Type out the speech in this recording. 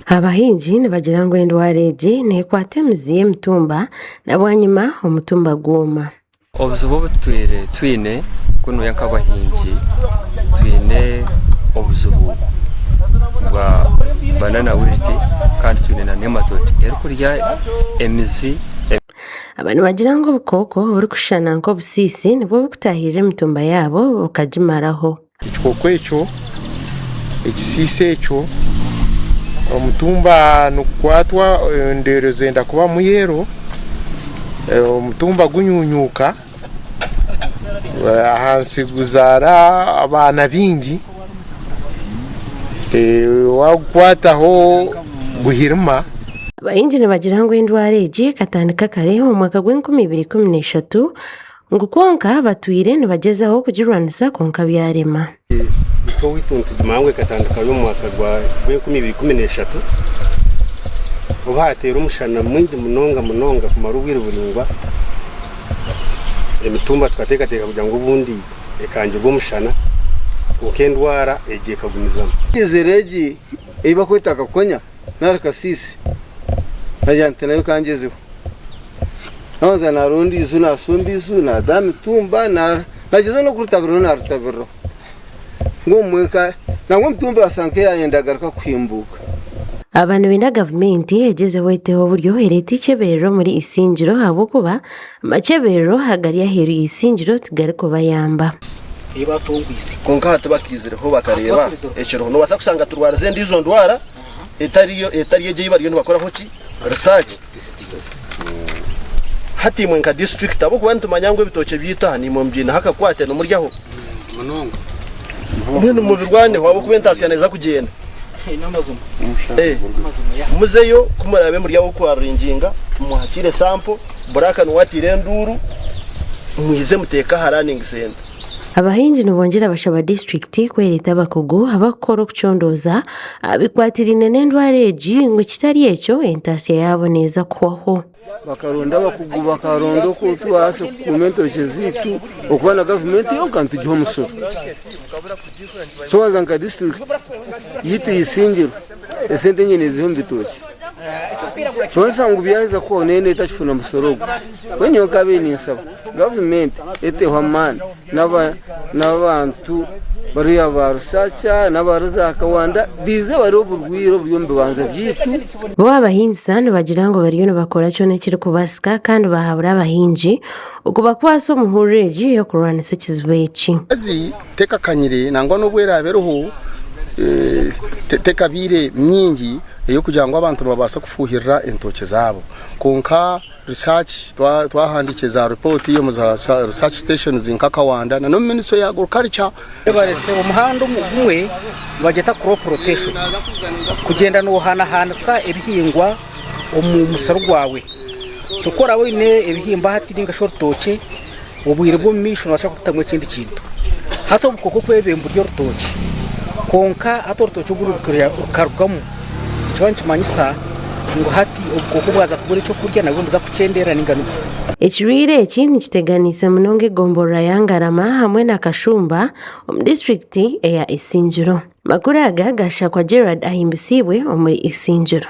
Abahingi nibagira ngu endwara egi neekwata emizi y'emitumba na bwanyima omutumba gwoma. Obuzibu obu tutwire twine kunuya nk'abahingi twine obuzibu bwa banana wilt kandi twine na nematode erikurya emizi. Aba nibagira ngu obukooko oburikushushana nk'obusiisi nibwo burikutaahirira emitumba yaabo bukagimaraho. Ekikooko ekyo, ekisiisi ekyo, omutumba nigukwatwa endeere zenda kubamu yero, omutumba gunyunyuka, ahansi guzaara abaana baingi, wagukwataho guhirima. Abahingi nibagira ngu endwara egi ekatandika kare omu mwaka gw'enkumi ibiri ikumi n'eshatu Ngu kwonka batwire nibagyezaho kugirwanisa kwonka byarema. Itwe owaitu nitugimanya ngu ekatandikayo omu mwaka gwa 2013 obu haateera omushana mwingi munonga munonga kumara obwire buraingwa. Emitumba tukateekateeka kugira ngu obundi ekangirwe omushana kwonka endwara egyo ekagumizamu. Diesel egi ei barikweta kakonya nari kasiisi nagira nti nayo kangyezeho. Nabanza naronda eizu nasumba eizu nadaha emitumba nagyezaho n'okurutabiriraho narutabiriraho ngu obumwe nka nangwa emitumba yashusha nk'eyayenda yagaruka kuhimbuka. Aba nibenda gavumenti egyezeho eteho oburyo ereete eikyeberero omuri Isingiro ahabw'okuba amakyeberero agari aheeru ya Isingiro tigarikubayamba. Kwonka hati bakaizireho bakareeba ekiriho. Noobaasa kushanga turwarize endiijo ndwara etari etari egyo ei bariyo nibakoraho ki? Research. Hati imwe nka disiturikiti ahabw'okuba nitumanya ngu ebitookye byaitu aha naimwe mubyineho akakwate nimuryaho. Mbwenu mubirwaneho ahabw'okuba entaasya neeza kugyenda. Muzeyo ku muraabe muri ab'okwaringinga mwakiire sampo, Buraaka niwe ataire enduuru, mwize muteeke aha running centre. Abahingi nibongyera bashaba disiturikiti kwereeta abakugu abakukora okucondooza aha bikwatiraine n'endwara egi ngu kitari ekyo entaasya yaabo neeza kuhwaho. Bakaronda abakugu bakaronda oku tubaasa kukuuma entookye zaitu okuba na gavumenti yonka nitugiha omusoro. So waaza nka disiturikiti yaitu Isingiro esente nyine niziha omu bitookye. Kyonka ngu byaheza kuhwaho neyo netakifuna musoro ogwo. Mbwenu nyowe nkabaire ninsaba gavumenti eteho amaani n'abantu bariya ba Rusakya n'abari za Kawanda baije barebe oburwaire oburi omu bibanja byaitu. Bo abahingisa nibagira ngu bariyo nibakora kyona ekirikubaasika kandi bahabura abahingi okubakwasa omu hururu egi ey'okurwanisa ekizibu eki. Emibazi tekakanyire nangwa n'obu eraabe eriho tekabaire mingi ey'okugira ngu abantu nibabaasa kufuuhirira entookye zaabo kwonka Research, Twahandiikire za ripooti omu za research stations nka Kawanda na n'omu ministry ya agriculture. Baretsire omuhanda gumwe nibagyeta crop rotation kugyenda nohanahanisa ebihingwa omu musiri gwawe. So ku oraabe oine ebihimba hati ninga shi orutookye, obwire bw'omu maisho noobaasa kutamu ekindi kintu. Hati obukooko kwebemba buri orutookye kwonka hati orutookye obu rukarugamu nikiba nikimanyisa ngu hati obukooko bwaza kubura ekyokurya nabwo nibuza kukyendera ninga nibufa. Ekirwaire eki nikiteganiise munonga egomborora ya Ngarama hamwe na Kashumba omu disiturikiti eya Isingiro. Amakuru aga gashakwa Gerald Ahimbisibwe omuri Isingiro.